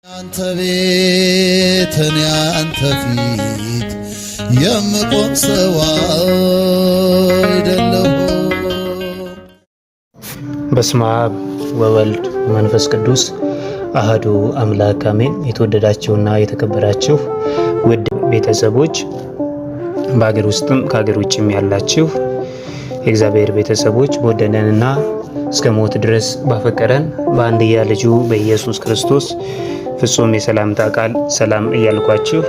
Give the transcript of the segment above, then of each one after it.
አንተ ቤት እኔ አንተ ፊት የምቆም ሰው አይደለሁም። በስመ አብ ወወልድ ወመንፈስ ቅዱስ አህዱ አምላክ አሜን። የተወደዳችሁና የተከበራችሁ ውድ ቤተሰቦች በሀገር ውስጥም ከሀገር ውጭም ያላችሁ የእግዚአብሔር ቤተሰቦች በወደደንና እስከ ሞት ድረስ ባፈቀረን በአንድያ ልጁ በኢየሱስ ክርስቶስ ፍጹም የሰላምታ ቃል ሰላም እያልኳችሁ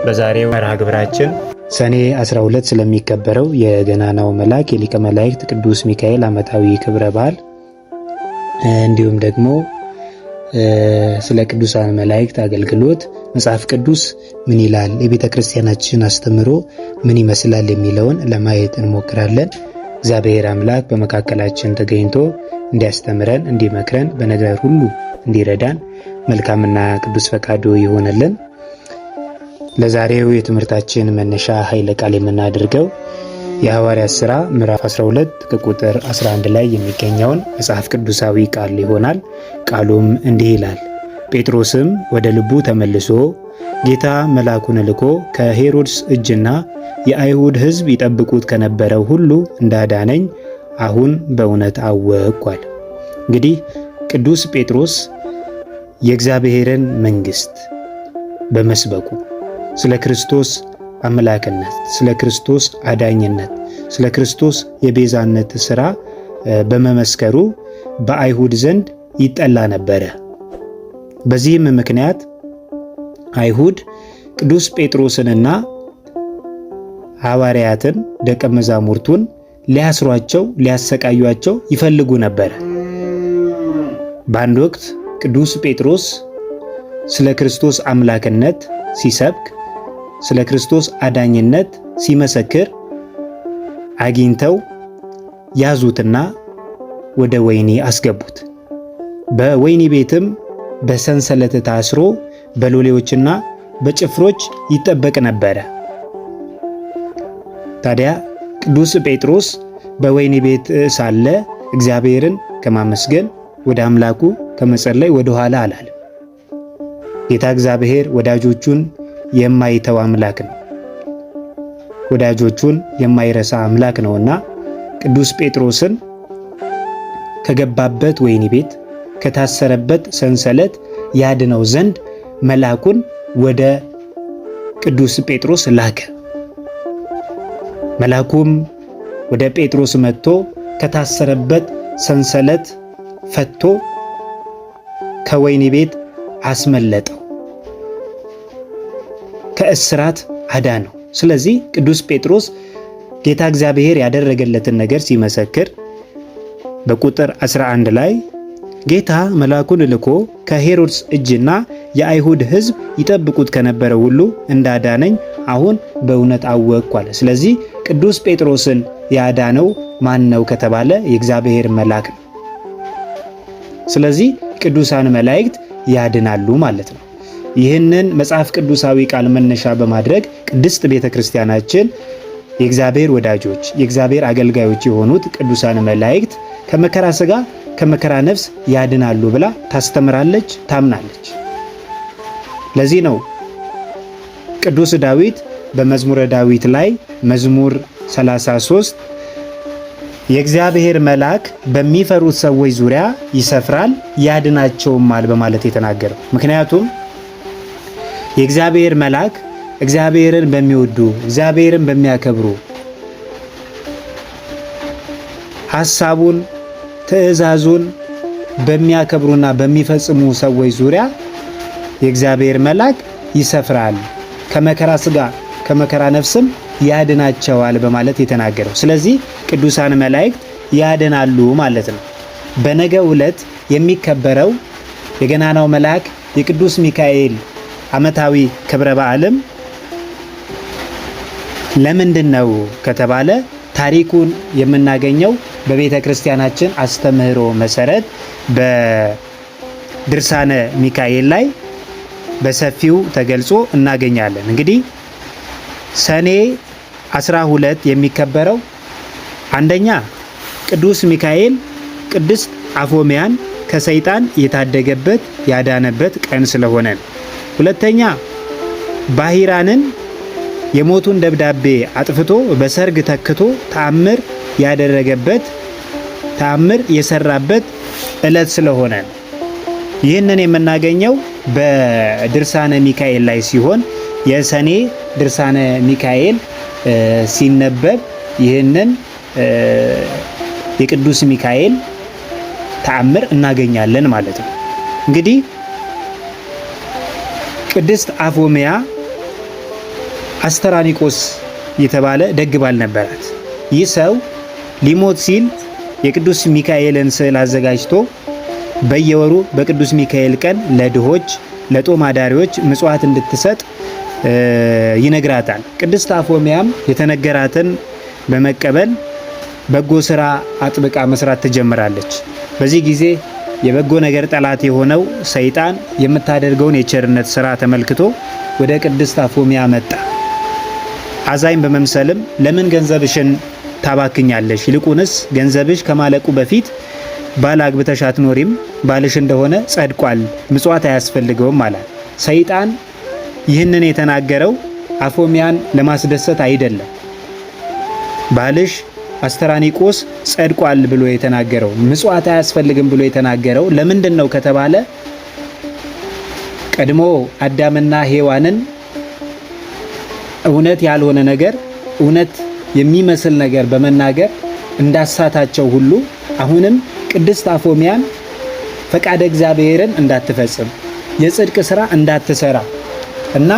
በዛሬው መርሃ ግብራችን ሰኔ 12 ስለሚከበረው የገናናው መልአክ የሊቀ መላእክት ቅዱስ ሚካኤል ዓመታዊ ክብረ በዓል እንዲሁም ደግሞ ስለ ቅዱሳን መላእክት አገልግሎት መጽሐፍ ቅዱስ ምን ይላል፣ የቤተ ክርስቲያናችን አስተምህሮ ምን ይመስላል የሚለውን ለማየት እንሞክራለን። እግዚአብሔር አምላክ በመካከላችን ተገኝቶ እንዲያስተምረን፣ እንዲመክረን፣ በነገር ሁሉ እንዲረዳን መልካምና ቅዱስ ፈቃዱ ይሆንልን። ለዛሬው የትምህርታችን መነሻ ኃይለ ቃል የምናደርገው የሐዋርያት ሥራ ምዕራፍ 12 ከቁጥር 11 ላይ የሚገኘውን መጽሐፍ ቅዱሳዊ ቃል ይሆናል። ቃሉም እንዲህ ይላል። ጴጥሮስም ወደ ልቡ ተመልሶ ጌታ መልአኩን ልኮ ከሄሮድስ እጅና የአይሁድ ሕዝብ ይጠብቁት ከነበረው ሁሉ እንዳዳነኝ አሁን በእውነት አወቅኳል። እንግዲህ ቅዱስ ጴጥሮስ የእግዚአብሔርን መንግሥት በመስበኩ ስለ ክርስቶስ አምላክነት፣ ስለ ክርስቶስ አዳኝነት፣ ስለ ክርስቶስ የቤዛነት ሥራ በመመስከሩ በአይሁድ ዘንድ ይጠላ ነበረ። በዚህም ምክንያት አይሁድ ቅዱስ ጴጥሮስንና ሐዋርያትን ደቀ መዛሙርቱን ሊያስሯቸው፣ ሊያሰቃዩቸው ይፈልጉ ነበረ። በአንድ ወቅት ቅዱስ ጴጥሮስ ስለ ክርስቶስ አምላክነት ሲሰብክ፣ ስለ ክርስቶስ አዳኝነት ሲመሰክር አግኝተው ያዙትና ወደ ወህኒ አስገቡት። በወህኒ ቤትም በሰንሰለት ታስሮ በሎሌዎችና በጭፍሮች ይጠበቅ ነበረ። ታዲያ ቅዱስ ጴጥሮስ በወህኒ ቤት ሳለ እግዚአብሔርን ከማመስገን ወደ አምላኩ ከመጸለይ ወደ ኋላ አላለም። ጌታ እግዚአብሔር ወዳጆቹን የማይተው አምላክ ነው። ወዳጆቹን የማይረሳ አምላክ ነውና ቅዱስ ጴጥሮስን ከገባበት ወህኒ ቤት ከታሰረበት ሰንሰለት ያድነው ዘንድ መልአኩን ወደ ቅዱስ ጴጥሮስ ላከ። መልአኩም ወደ ጴጥሮስ መጥቶ ከታሰረበት ሰንሰለት ፈቶ ከወህኒ ቤት አስመለጠው፣ ከእስራት አዳነው። ስለዚህ ቅዱስ ጴጥሮስ ጌታ እግዚአብሔር ያደረገለትን ነገር ሲመሰክር በቁጥር 11 ላይ ጌታ መልአኩን ልኮ ከሄሮድስ እጅና የአይሁድ ሕዝብ ይጠብቁት ከነበረ ሁሉ እንዳዳነኝ አሁን በእውነት አወቅኩ አለ። ስለዚህ ቅዱስ ጴጥሮስን ያዳነው ማን ነው ከተባለ የእግዚአብሔር መልአክ ነው። ስለዚህ ቅዱሳን መላእክት ያድናሉ ማለት ነው። ይህንን መጽሐፍ ቅዱሳዊ ቃል መነሻ በማድረግ ቅድስት ቤተ ክርስቲያናችን የእግዚአብሔር ወዳጆች የእግዚአብሔር አገልጋዮች የሆኑት ቅዱሳን መላእክት ከመከራ ሥጋ ከመከራ ነፍስ ያድናሉ ብላ ታስተምራለች፣ ታምናለች። ለዚህ ነው ቅዱስ ዳዊት በመዝሙረ ዳዊት ላይ መዝሙር 33 የእግዚአብሔር መልአክ በሚፈሩት ሰዎች ዙሪያ ይሰፍራል ያድናቸውማል በማለት የተናገረው። ምክንያቱም የእግዚአብሔር መልአክ እግዚአብሔርን በሚወዱ እግዚአብሔርን በሚያከብሩ ሐሳቡን ትእዛዙን በሚያከብሩና በሚፈጽሙ ሰዎች ዙሪያ የእግዚአብሔር መልአክ ይሰፍራል፣ ከመከራ ስጋ ከመከራ ነፍስም ያድናቸዋል በማለት የተናገረው። ስለዚህ ቅዱሳን መላእክት ያድናሉ ማለት ነው። በነገው ዕለት የሚከበረው የገናናው መልአክ የቅዱስ ሚካኤል ዓመታዊ ክብረ በዓልም ለምንድን ነው ከተባለ ታሪኩን የምናገኘው በቤተ ክርስቲያናችን አስተምህሮ መሰረት በድርሳነ ሚካኤል ላይ በሰፊው ተገልጾ እናገኛለን። እንግዲህ ሰኔ 12 የሚከበረው አንደኛ ቅዱስ ሚካኤል ቅድስት አፎሚያን ከሰይጣን የታደገበት ያዳነበት ቀን ስለሆነ ነው። ሁለተኛ ባሂራንን የሞቱን ደብዳቤ አጥፍቶ በሰርግ ተክቶ ተአምር ያደረገበት ተአምር የሰራበት ዕለት ስለሆነ ነው። ይህንን የምናገኘው በድርሳነ ሚካኤል ላይ ሲሆን የሰኔ ድርሳነ ሚካኤል ሲነበብ ይህንን የቅዱስ ሚካኤል ተአምር እናገኛለን ማለት ነው። እንግዲህ ቅድስት አፎሚያ አስተራኒቆስ የተባለ ደግ ባል ነበራት። ይህ ሰው ሊሞት ሲል የቅዱስ ሚካኤልን ስዕል አዘጋጅቶ በየወሩ በቅዱስ ሚካኤል ቀን ለድሆች፣ ለጦም አዳሪዎች ምጽዋት እንድትሰጥ ይነግራታል። ቅድስት አፎሚያም የተነገራትን በመቀበል በጎ ስራ አጥብቃ መስራት ትጀምራለች። በዚህ ጊዜ የበጎ ነገር ጠላት የሆነው ሰይጣን የምታደርገውን የቸርነት ስራ ተመልክቶ ወደ ቅድስት አፎሚያ መጣ። አዛኝ በመምሰልም ለምን ገንዘብሽን ታባክኛለሽ? ይልቁንስ ገንዘብሽ ከማለቁ በፊት ባል አግብተሽ አትኖሪም? ባልሽ እንደሆነ ጸድቋል፣ ምጽዋት አያስፈልገውም አላት። ሰይጣን ይህንን የተናገረው አፎሚያን ለማስደሰት አይደለም። ባልሽ አስተራኒቆስ ጸድቋል ብሎ የተናገረው ምጽዋት አያስፈልግም ብሎ የተናገረው ለምንድን ነው ከተባለ ቀድሞ አዳምና ሔዋንን እውነት ያልሆነ ነገር እውነት የሚመስል ነገር በመናገር እንዳሳታቸው ሁሉ አሁንም ቅድስት አፎሚያን ፈቃደ እግዚአብሔርን እንዳትፈጽም የጽድቅ ስራ እንዳትሰራ እና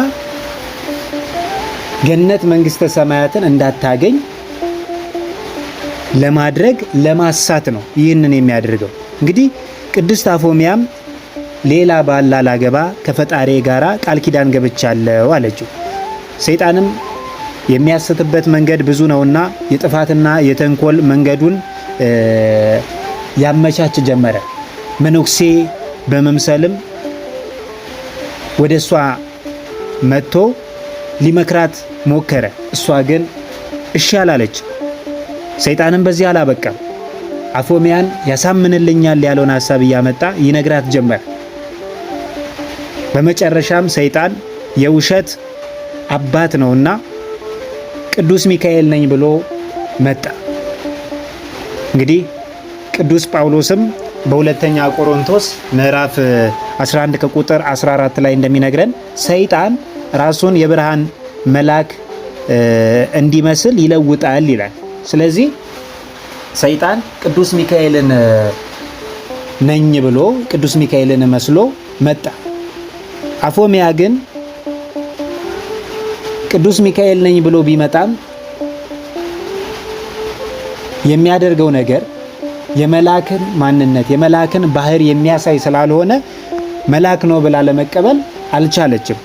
ገነት መንግስተ ሰማያትን እንዳታገኝ ለማድረግ ለማሳት ነው ይህንን የሚያደርገው። እንግዲህ ቅድስት አፎሚያም ሌላ ባል ላላገባ ከፈጣሪ ጋራ ቃል ኪዳን ገብቻለሁ አለችው። ሰይጣንም የሚያስትበት መንገድ ብዙ ነውና የጥፋትና የተንኮል መንገዱን ያመቻች ጀመረ። መነኩሴ በመምሰልም ወደ እሷ መጥቶ ሊመክራት ሞከረ። እሷ ግን እሺ አላለች። ሰይጣንም በዚህ አላበቃም። አፎሚያን ያሳምንልኛል ያለውን ሐሳብ እያመጣ ይነግራት ጀመር። በመጨረሻም ሰይጣን የውሸት አባት ነውና ቅዱስ ሚካኤል ነኝ ብሎ መጣ። እንግዲህ ቅዱስ ጳውሎስም በሁለተኛ ቆሮንቶስ ምዕራፍ 11 ከቁጥር 14 ላይ እንደሚነግረን ሰይጣን ራሱን የብርሃን መልአክ እንዲመስል ይለውጣል ይላል። ስለዚህ ሰይጣን ቅዱስ ሚካኤልን ነኝ ብሎ ቅዱስ ሚካኤልን መስሎ መጣ። አፎሚያ ግን ቅዱስ ሚካኤል ነኝ ብሎ ቢመጣም የሚያደርገው ነገር የመላክን ማንነት የመላክን ባህር የሚያሳይ ስላልሆነ መልአክ ነው ብላ ለመቀበል አልቻለችም።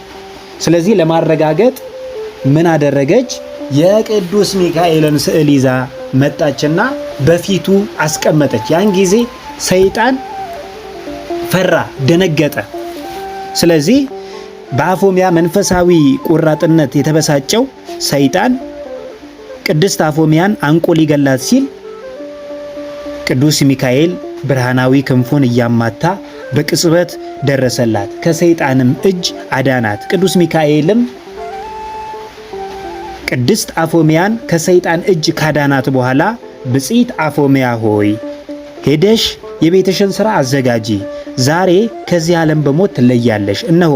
ስለዚህ ለማረጋገጥ ምን አደረገች? የቅዱስ ሚካኤልን ስዕል ይዛ መጣችና በፊቱ አስቀመጠች። ያን ጊዜ ሰይጣን ፈራ፣ ደነገጠ። ስለዚህ በአፎሚያ መንፈሳዊ ቆራጥነት የተበሳጨው ሰይጣን ቅድስት አፎሚያን አንቆ ሊገላት ሲል ቅዱስ ሚካኤል ብርሃናዊ ክንፉን እያማታ በቅጽበት ደረሰላት፣ ከሰይጣንም እጅ አዳናት። ቅዱስ ሚካኤልም ቅድስት አፎሚያን ከሰይጣን እጅ ካዳናት በኋላ ብጽዕት አፎሚያ ሆይ ሄደሽ የቤትሽን ሥራ አዘጋጂ፣ ዛሬ ከዚህ ዓለም በሞት ትለያለሽ። እነሆ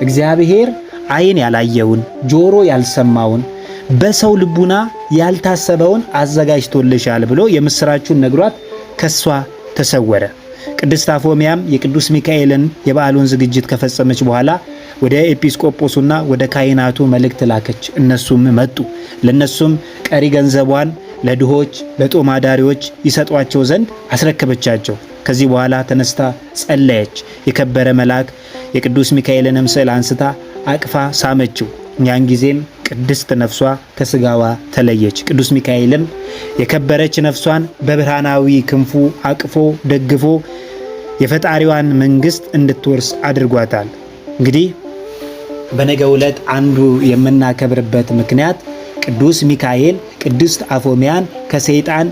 እግዚአብሔር ዓይን ያላየውን ጆሮ ያልሰማውን በሰው ልቡና ያልታሰበውን አዘጋጅቶልሻል ብሎ የምስራቹን ነግሯት ከሷ ተሰወረ። ቅድስት አፎሚያም የቅዱስ ሚካኤልን የበዓሉን ዝግጅት ከፈጸመች በኋላ ወደ ኤጲስቆጶሱና ወደ ካህናቱ መልእክት ላከች። እነሱም መጡ። ለነሱም ቀሪ ገንዘቧን ለድሆች ለጦም አዳሪዎች ይሰጧቸው ዘንድ አስረከበቻቸው። ከዚህ በኋላ ተነስታ ጸለየች። የከበረ መልአክ የቅዱስ ሚካኤልንም ስዕል አንስታ አቅፋ ሳመችው። ያን ጊዜም ቅድስት ነፍሷ ከስጋዋ ተለየች። ቅዱስ ሚካኤልም የከበረች ነፍሷን በብርሃናዊ ክንፉ አቅፎ ደግፎ የፈጣሪዋን መንግስት እንድትወርስ አድርጓታል። እንግዲህ በነገው ዕለት አንዱ የምናከብርበት ምክንያት ቅዱስ ሚካኤል ቅድስት አፎሚያን ከሰይጣን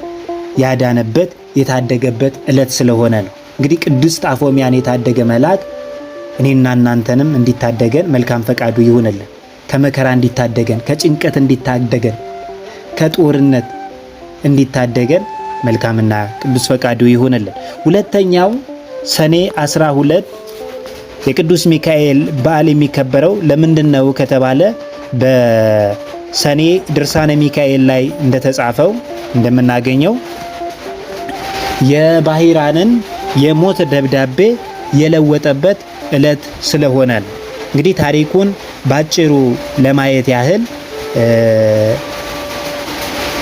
ያዳነበት የታደገበት ዕለት ስለሆነ ነው። እንግዲህ ቅድስት አፎሚያን የታደገ መልአክ እኔና እናንተንም እንዲታደገን መልካም ፈቃዱ ይሁንልን። ከመከራ እንዲታደገን፣ ከጭንቀት እንዲታደገን፣ ከጦርነት እንዲታደገን መልካምና ቅዱስ ፈቃዱ ይሁንልን። ሁለተኛው ሰኔ 12 የቅዱስ ሚካኤል በዓል የሚከበረው ለምንድን ነው ከተባለ በሰኔ ድርሳነ ሚካኤል ላይ እንደተጻፈው እንደምናገኘው የባሂራንን የሞት ደብዳቤ የለወጠበት ዕለት ስለሆነ ነው። እንግዲህ ታሪኩን ባጭሩ ለማየት ያህል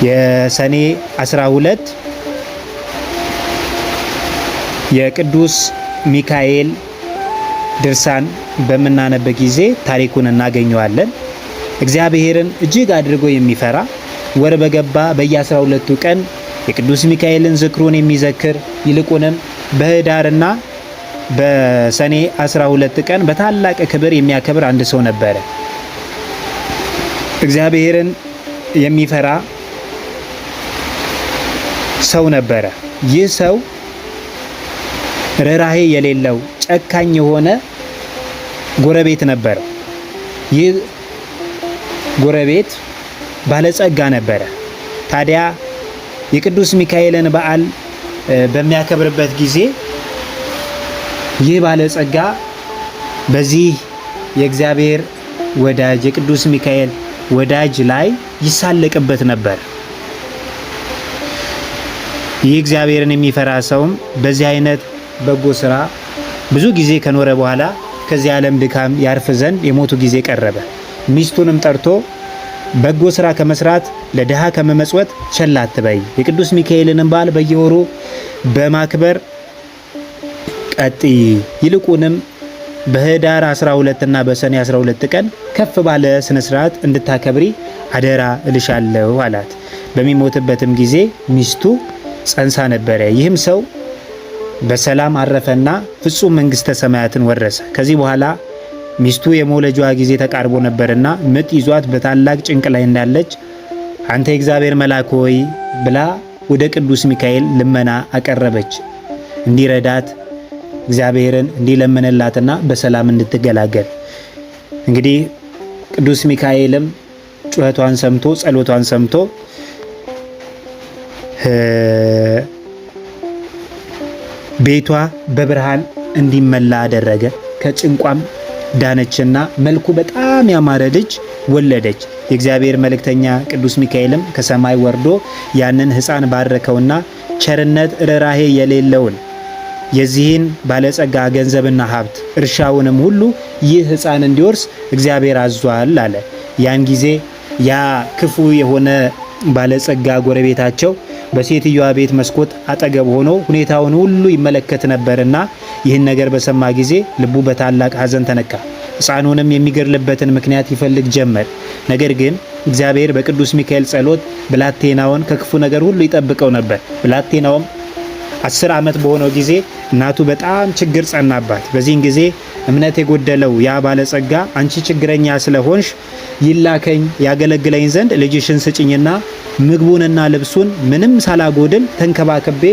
የሰኔ 12 የቅዱስ ሚካኤል ድርሳን በምናነብ ጊዜ ታሪኩን እናገኘዋለን። እግዚአብሔርን እጅግ አድርጎ የሚፈራ ወር በገባ በየ12ቱ ቀን የቅዱስ ሚካኤልን ዝክሩን የሚዘክር ይልቁንም በህዳርና በሰኔ 12 ቀን በታላቅ ክብር የሚያከብር አንድ ሰው ነበረ። እግዚአብሔርን የሚፈራ ሰው ነበረ። ይህ ሰው ርኅራሄ የሌለው ጨካኝ የሆነ ጎረቤት ነበረው። ይህ ጎረቤት ባለጸጋ ነበረ። ታዲያ የቅዱስ ሚካኤልን በዓል በሚያከብርበት ጊዜ ይህ ባለጸጋ በዚህ የእግዚአብሔር ወዳጅ የቅዱስ ሚካኤል ወዳጅ ላይ ይሳለቅበት ነበር። ይህ እግዚአብሔርን የሚፈራ ሰውም በዚህ አይነት በጎ ስራ ብዙ ጊዜ ከኖረ በኋላ ከዚህ ዓለም ድካም ያርፍ ዘንድ የሞቱ ጊዜ ቀረበ። ሚስቱንም ጠርቶ በጎ ስራ ከመስራት ለድሃ ከመመጽወት ቸል አትበይ፣ የቅዱስ ሚካኤልንም በዓል በየወሩ በማክበር ቀጥይ፣ ይልቁንም በህዳር 12 እና በሰኔ 12 ቀን ከፍ ባለ ስነ ስርዓት እንድታከብሪ አደራ እልሻለሁ አላት። በሚሞትበትም ጊዜ ሚስቱ ጸንሳ ነበረ። ይህም ሰው በሰላም አረፈና ፍጹም መንግስተ ሰማያትን ወረሰ። ከዚህ በኋላ ሚስቱ የመውለጃዋ ጊዜ ተቃርቦ ነበርና ምጥ ይዟት በታላቅ ጭንቅ ላይ እንዳለች አንተ የእግዚአብሔር መልአክ ሆይ ብላ ወደ ቅዱስ ሚካኤል ልመና አቀረበች። እንዲረዳት እግዚአብሔርን እንዲለምንላትና በሰላም እንድትገላገል። እንግዲህ ቅዱስ ሚካኤልም ጩኸቷን ሰምቶ ጸሎቷን ሰምቶ ቤቷ በብርሃን እንዲመላ አደረገ። ከጭንቋም ዳነችና መልኩ በጣም ያማረ ልጅ ወለደች። የእግዚአብሔር መልእክተኛ ቅዱስ ሚካኤልም ከሰማይ ወርዶ ያንን ሕፃን ባረከውና ቸርነት ርኅራሄ የሌለውን የዚህን ባለጸጋ ገንዘብና ሀብት እርሻውንም ሁሉ ይህ ሕፃን እንዲወርስ እግዚአብሔር አዟል አለ። ያን ጊዜ ያ ክፉ የሆነ ባለጸጋ ጎረቤታቸው በሴትዮዋ ቤት መስኮት አጠገብ ሆኖ ሁኔታውን ሁሉ ይመለከት ነበርና ይህን ነገር በሰማ ጊዜ ልቡ በታላቅ ሐዘን ተነካ። ሕፃኑንም የሚገድልበትን ምክንያት ይፈልግ ጀመር። ነገር ግን እግዚአብሔር በቅዱስ ሚካኤል ጸሎት ብላቴናውን ከክፉ ነገር ሁሉ ይጠብቀው ነበር። ብላቴናውም 10 ዓመት በሆነው ጊዜ እናቱ በጣም ችግር ጸናባት። በዚህን ጊዜ እምነት የጎደለው ያ ባለጸጋ አንቺ ችግረኛ ስለሆንሽ ይላከኝ ያገለግለኝ ዘንድ ልጅሽን ስጭኝና ምግቡንና ልብሱን ምንም ሳላጎድል ተንከባክቤ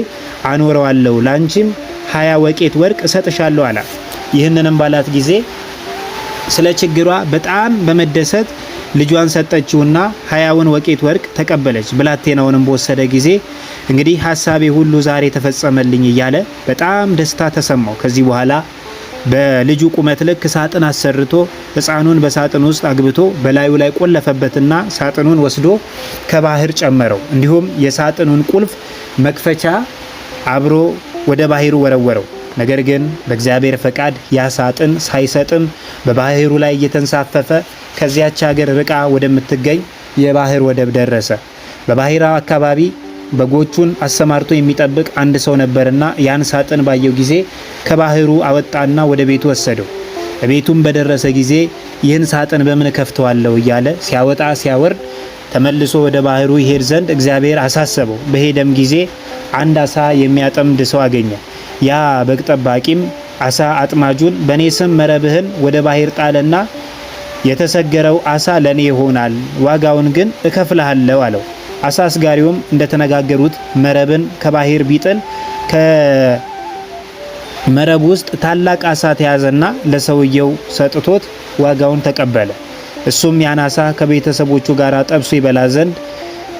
አኖረዋለሁ፣ ላንቺም 20 ወቄት ወርቅ እሰጥሻለሁ አላት። ይህንንም ባላት ጊዜ ስለ ችግሯ በጣም በመደሰት ልጇን ሰጠችውና 20ውን ወቄት ወርቅ ተቀበለች። ብላቴናውንም በወሰደ ጊዜ እንግዲህ ሀሳቤ ሁሉ ዛሬ ተፈጸመልኝ እያለ በጣም ደስታ ተሰማው። ከዚህ በኋላ በልጁ ቁመት ልክ ሳጥን አሰርቶ ሕፃኑን በሳጥን ውስጥ አግብቶ በላዩ ላይ ቆለፈበትና ሳጥኑን ወስዶ ከባህር ጨመረው። እንዲሁም የሳጥኑን ቁልፍ መክፈቻ አብሮ ወደ ባህሩ ወረወረው። ነገር ግን በእግዚአብሔር ፈቃድ ያ ሳጥን ሳይሰጥም በባህሩ ላይ እየተንሳፈፈ ከዚያች ሀገር ርቃ ወደምትገኝ የባህር ወደብ ደረሰ። በባህር አካባቢ በጎቹን አሰማርቶ የሚጠብቅ አንድ ሰው ነበርና ያን ሳጥን ባየው ጊዜ ከባህሩ አወጣና ወደ ቤቱ ወሰደው። ቤቱም በደረሰ ጊዜ ይህን ሳጥን በምን ከፍተዋለሁ እያለ ሲያወጣ ሲያወርድ ተመልሶ ወደ ባህሩ ይሄድ ዘንድ እግዚአብሔር አሳሰበው። በሄደም ጊዜ አንድ አሳ የሚያጠምድ ሰው አገኘ። ያ በግ ጠባቂም አሳ አጥማጁን በእኔ ስም መረብህን ወደ ባህር ጣልና የተሰገረው አሳ ለኔ ይሆናል፣ ዋጋውን ግን እከፍልሃለሁ አለው። አሳ አስጋሪውም እንደተነጋገሩት መረብን ከባህር ቢጥል መረብ ውስጥ ታላቅ አሳ ተያዘና ለሰውየው ሰጥቶት ዋጋውን ተቀበለ። እሱም ያን አሳ ከቤተሰቦቹ ጋር ጠብሶ ይበላ ዘንድ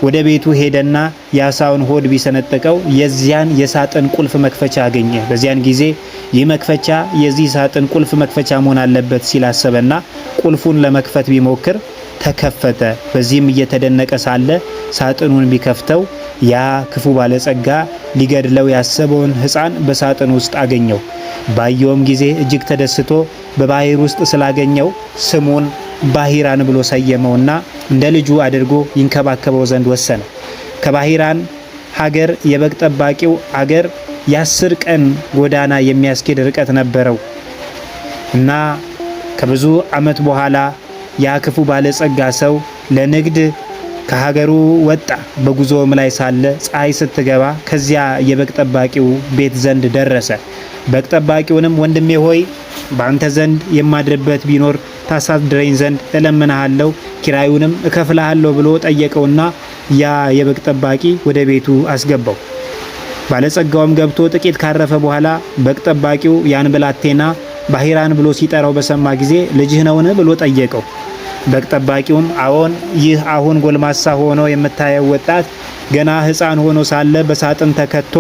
ወደ ቤቱ ሄደና የአሳውን ሆድ ቢሰነጥቀው የዚያን የሳጥን ቁልፍ መክፈቻ አገኘ። በዚያን ጊዜ ይህ መክፈቻ የዚህ ሳጥን ቁልፍ መክፈቻ መሆን አለበት ሲል አሰበና ቁልፉን ለመክፈት ቢሞክር ተከፈተ። በዚህም እየተደነቀ ሳለ ሳጥኑን ቢከፍተው ያ ክፉ ባለጸጋ ሊገድለው ያሰበውን ሕፃን በሳጥን ውስጥ አገኘው። ባየውም ጊዜ እጅግ ተደስቶ በባህር ውስጥ ስላገኘው ስሙን ባሂራን ብሎ ሰየመውና እንደ ልጁ አድርጎ ይንከባከበው ዘንድ ወሰነ። ከባሂራን ሀገር የበግ ጠባቂው አገር የ10 ቀን ጎዳና የሚያስኬድ ርቀት ነበረው እና ከብዙ ዓመት በኋላ ያ ክፉ ባለጸጋ ሰው ለንግድ ከሀገሩ ወጣ። በጉዞውም ላይ ሳለ ፀሐይ ስትገባ ከዚያ የበግ ጠባቂው ቤት ዘንድ ደረሰ። በግ ጠባቂውንም ወንድሜ ሆይ፣ በአንተ ዘንድ የማድርበት ቢኖር ታሳድረኝ ዘንድ እለምንሃለሁ፣ ኪራዩንም እከፍልሃለሁ ብሎ ጠየቀውና ያ የበግ ጠባቂ ወደ ቤቱ አስገባው። ባለጸጋውም ገብቶ ጥቂት ካረፈ በኋላ በግ ጠባቂው ያን ብላቴና ባሂራን ብሎ ሲጠራው በሰማ ጊዜ ልጅህ ነውን ብሎ ጠየቀው። በግ ጠባቂውም አዎን፣ ይህ አሁን ጎልማሳ ሆኖ የምታየው ወጣት ገና ሕፃን ሆኖ ሳለ በሳጥን ተከቶ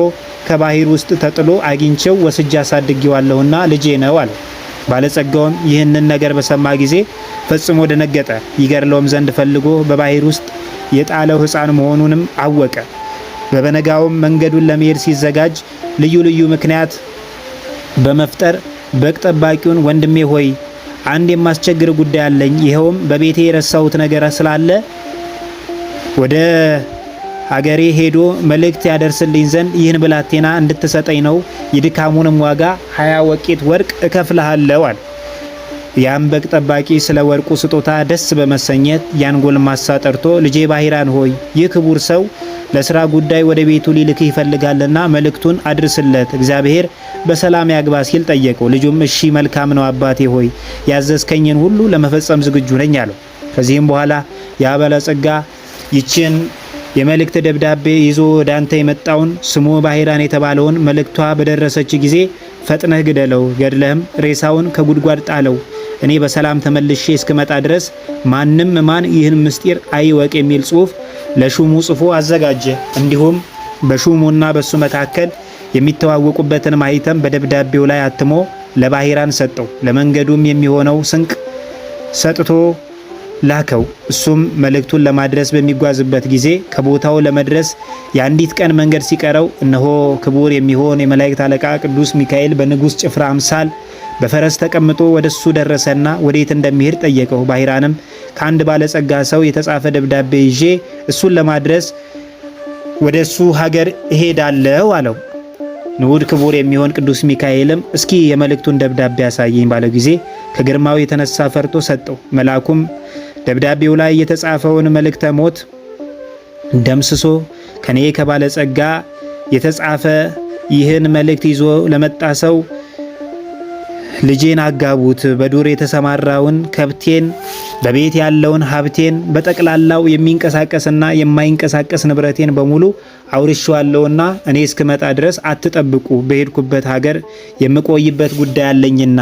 ከባህር ውስጥ ተጥሎ አግኝቼው ወስጄ አሳድጌዋለሁና ልጄ ነው አለ። ባለጸጋውም ይህንን ነገር በሰማ ጊዜ ፈጽሞ ደነገጠ። ይገድለውም ዘንድ ፈልጎ በባህር ውስጥ የጣለው ሕፃን መሆኑንም አወቀ። በበነጋውም መንገዱን ለመሄድ ሲዘጋጅ ልዩ ልዩ ምክንያት በመፍጠር በግ ጠባቂውን ወንድሜ ሆይ፣ አንድ የማስቸግር ጉዳይ አለኝ። ይኸውም በቤቴ የረሳሁት ነገር ስላለ ወደ ሀገሬ ሄዶ መልእክት ያደርስልኝ ዘንድ ይህን ብላቴና እንድትሰጠኝ ነው። የድካሙንም ዋጋ 20 ወቄት ወርቅ እከፍልሃለሁ አለ። ያም በግ ጠባቂ ስለ ወርቁ ስጦታ ደስ በመሰኘት ያን ጎልማሳ ጠርቶ ልጄ ባሂራን ሆይ፣ ይህ ክቡር ሰው ለስራ ጉዳይ ወደ ቤቱ ሊልክህ ይፈልጋልና መልእክቱን አድርስለት፣ እግዚአብሔር በሰላም ያግባ ሲል ጠየቀው። ልጁም እሺ መልካም ነው አባቴ ሆይ፣ ያዘዝከኝን ሁሉ ለመፈጸም ዝግጁ ነኝ አለው። ከዚህም በኋላ ያ ባለጸጋ ይችን የመልእክት ደብዳቤ ይዞ ወደ አንተ የመጣውን ስሙ ባሂራን የተባለውን መልእክቷ በደረሰች ጊዜ ፈጥነህ ግደለው፣ ገድለህም ሬሳውን ከጉድጓድ ጣለው። እኔ በሰላም ተመልሼ እስክመጣ ድረስ ማንም ማን ይህን ምስጢር አይወቅ የሚል ጽሑፍ ለሹሙ ጽፎ አዘጋጀ። እንዲሁም በሹሙና በሱ መካከል የሚተዋወቁበትን ማህተም በደብዳቤው ላይ አትሞ ለባሂራን ሰጠው። ለመንገዱም የሚሆነው ስንቅ ሰጥቶ ላከው። እሱም መልእክቱን ለማድረስ በሚጓዝበት ጊዜ ከቦታው ለመድረስ የአንዲት ቀን መንገድ ሲቀረው እነሆ ክቡር የሚሆን የመላእክት አለቃ ቅዱስ ሚካኤል በንጉሥ ጭፍራ አምሳል በፈረስ ተቀምጦ ወደሱ ደረሰና ወዴት እንደሚሄድ ጠየቀው። ባሂራንም ከአንድ ባለጸጋ ሰው የተጻፈ ደብዳቤ ይዤ እሱን ለማድረስ ወደ እሱ ሀገር እሄዳለሁ አለው። ንዑድ ክቡር የሚሆን ቅዱስ ሚካኤልም እስኪ የመልእክቱን ደብዳቤ ያሳየኝ ባለው ጊዜ ከግርማው የተነሳ ፈርቶ ሰጠው። መልአኩም ደብዳቤው ላይ የተጻፈውን መልእክተ ሞት ደምስሶ ከኔ ከባለጸጋ የተጻፈ ይህን መልእክት ይዞ ለመጣ ሰው ልጄን አጋቡት፣ በዱር የተሰማራውን ከብቴን፣ በቤት ያለውን ሀብቴን፣ በጠቅላላው የሚንቀሳቀስና የማይንቀሳቀስ ንብረቴን በሙሉ አውርሼዋለሁና እኔ እስክመጣ ድረስ አትጠብቁ፣ በሄድኩበት ሀገር የምቆይበት ጉዳይ አለኝና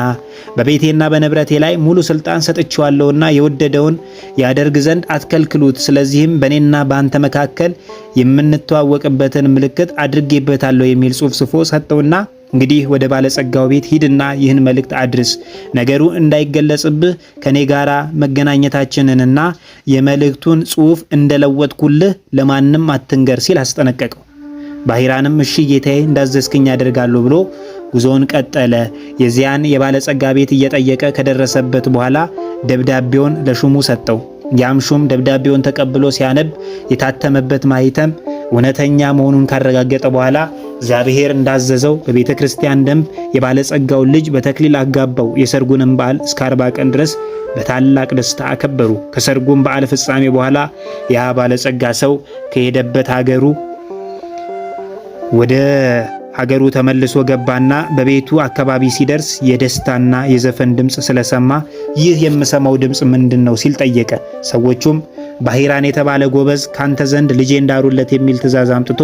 በቤቴና በንብረቴ ላይ ሙሉ ስልጣን ሰጥቼዋለሁና የወደደውን ያደርግ ዘንድ አትከልክሉት። ስለዚህም በእኔና በአንተ መካከል የምንተዋወቅበትን ምልክት አድርጌበታለሁ የሚል ጽሑፍ ጽፎ ሰጠውና እንግዲህ ወደ ባለጸጋው ቤት ሂድና ይህን መልእክት አድርስ፣ ነገሩ እንዳይገለጽብህ ከኔ ጋራ መገናኘታችንንና የመልእክቱን ጽሑፍ እንደለወጥኩልህ ለማንም አትንገር ሲል አስጠነቀቀው። ባሂራንም እሺ ጌታዬ፣ እንዳዘዝክኝ አደርጋለሁ ብሎ ጉዞውን ቀጠለ። የዚያን የባለጸጋ ቤት እየጠየቀ ከደረሰበት በኋላ ደብዳቤውን ለሹሙ ሰጠው። ያም ሹም ደብዳቤውን ተቀብሎ ሲያነብ የታተመበት ማህተም እውነተኛ መሆኑን ካረጋገጠ በኋላ እግዚአብሔር እንዳዘዘው በቤተ ክርስቲያን ደንብ የባለጸጋውን ልጅ በተክሊል አጋባው። የሰርጉንም በዓል እስከ 40 ቀን ድረስ በታላቅ ደስታ አከበሩ። ከሰርጉም በዓል ፍጻሜ በኋላ ያ ባለጸጋ ሰው ከሄደበት ሀገሩ ወደ ሀገሩ ተመልሶ ገባና በቤቱ አካባቢ ሲደርስ የደስታና የዘፈን ድምፅ ስለሰማ ይህ የምሰማው ድምፅ ምንድን ነው ሲል ጠየቀ። ሰዎቹም ባሂራን የተባለ ጎበዝ ካንተ ዘንድ ልጄ እንዳሩለት የሚል ትእዛዝ አምጥቶ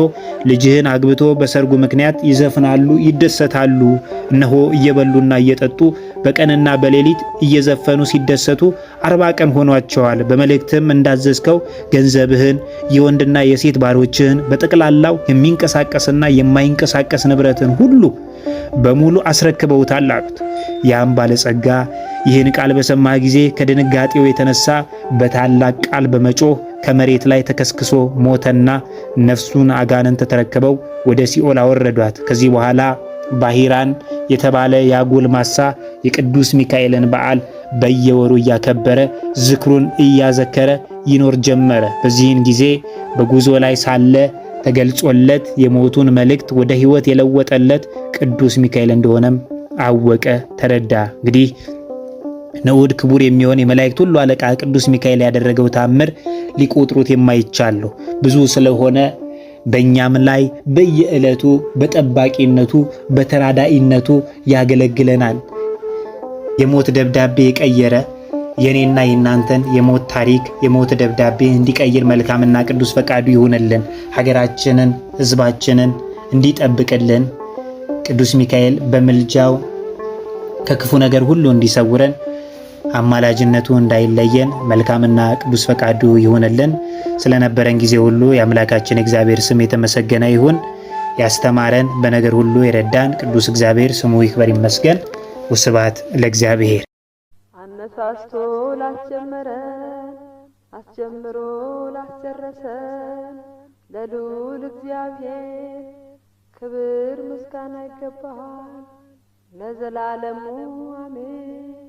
ልጅህን አግብቶ በሰርጉ ምክንያት ይዘፍናሉ፣ ይደሰታሉ። እነሆ እየበሉና እየጠጡ በቀንና በሌሊት እየዘፈኑ ሲደሰቱ 40 ቀን ሆኗቸዋል። በመልእክትም እንዳዘዝከው ገንዘብህን፣ የወንድና የሴት ባሮችህን፣ በጠቅላላው የሚንቀሳቀስና የማይንቀሳቀስ ንብረትን ሁሉ በሙሉ አስረክበውታል አሉት። ያም ባለጸጋ ይህን ቃል በሰማ ጊዜ ከድንጋጤው የተነሳ በታላቅ ቃል በመጮህ ከመሬት ላይ ተከስክሶ ሞተና ነፍሱን አጋንንት ተረክበው ወደ ሲኦል አወረዷት። ከዚህ በኋላ ባሂራን የተባለ ያ ጎልማሳ የቅዱስ ሚካኤልን በዓል በየወሩ እያከበረ ዝክሩን እያዘከረ ይኖር ጀመረ። በዚህን ጊዜ በጉዞ ላይ ሳለ ተገልጾለት የሞቱን መልእክት ወደ ሕይወት የለወጠለት ቅዱስ ሚካኤል እንደሆነም አወቀ፣ ተረዳ። እንግዲህ ንዑድ ክቡር የሚሆን የመላእክት ሁሉ አለቃ ቅዱስ ሚካኤል ያደረገው ታምር ሊቆጥሩት የማይቻል ነው፣ ብዙ ስለሆነ በእኛም ላይ በየዕለቱ በጠባቂነቱ በተራዳኢነቱ ያገለግለናል። የሞት ደብዳቤ የቀየረ የኔና የናንተን የሞት ታሪክ የሞት ደብዳቤ እንዲቀይር መልካምና ቅዱስ ፈቃዱ ይሁንልን። ሀገራችንን ሕዝባችንን እንዲጠብቅልን ቅዱስ ሚካኤል በምልጃው ከክፉ ነገር ሁሉ እንዲሰውረን አማላጅነቱ እንዳይለየን መልካምና ቅዱስ ፈቃዱ ይሁንልን። ስለነበረን ጊዜ ሁሉ የአምላካችን እግዚአብሔር ስም የተመሰገነ ይሁን። ያስተማረን በነገር ሁሉ የረዳን ቅዱስ እግዚአብሔር ስሙ ይክበር ይመስገን። ወስብሐት ለእግዚአብሔር። አነሳስቶ ላስጀመረን አስጀምሮ ላስጨረሰን ለልዑል እግዚአብሔር ክብር ምስጋና ይገባል ለዘላለሙ አሜን።